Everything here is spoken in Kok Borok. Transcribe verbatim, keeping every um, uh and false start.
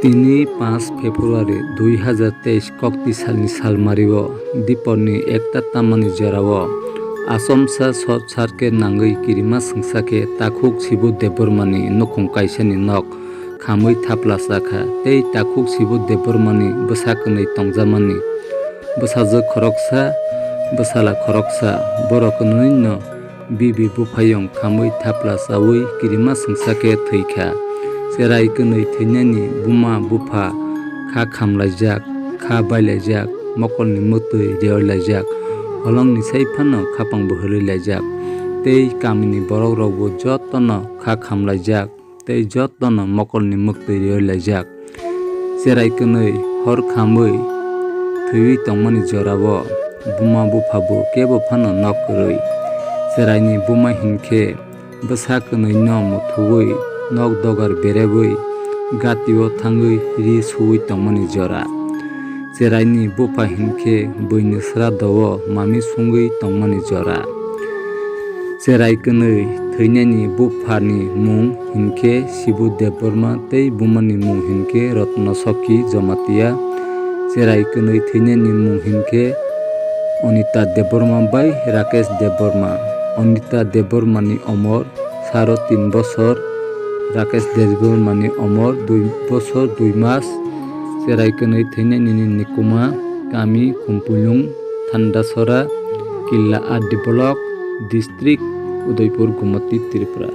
Tini paanch February dui hazar teis kokti salni salmario diporni ekta tamani jorao achomsa short circuit nangwi kirima sengsa khe takhuk Sibu Debbarmani nukhung kaisani nok khamwi thaplasa kha tei takhuk Sibu Debbarmani bwsa kwnwi tongjamani bwsajwk khoroksa, bwsala khoroksa, borok kwnwino bibi buphayung khamwi thapla chaui kirima sengsa khe thwi kha. Cherai kwnwi thwinani buma bupha kha khamlaijak, kha bailaijak, mokolni mwktwi rioilaijak, holongni sai phano khapang bwhwrwi laijak. Tei kamini borokrokbo jotono kha khamlaijak tei jotono mokolni mwktwi rioilaijak. Cherai kwnwi hor khamwi thwiwi tongmani jorao buma buphabo kebo phano nok kwrwi. Cheraini buma hinkhe bwsa kwnwino muthuwi nok dogar berewi gatio thangwi ri suwi tongmani jora. Cheraini bupha hinkhe buini sradao mami sungwi tongmani jora. Cherai kwnwi thwinani buphani mung hinkhe Sibu Debbarma tei bumani mung hinkhe Ratna Sokhi Jamatia. Cherai kwnwi thwinani mung hinkhe Anita Debbarma bai Rakesh Debbarma. Anita Debbarmani omor saro tin bosor, Rakesh Debbarmani omor dui bosor dui mas. Cherai kwnwi thwinani nikuma kami Khumpulung, Thandasora, Killa R D Block, District, Udaipur, Gumati, Tripura.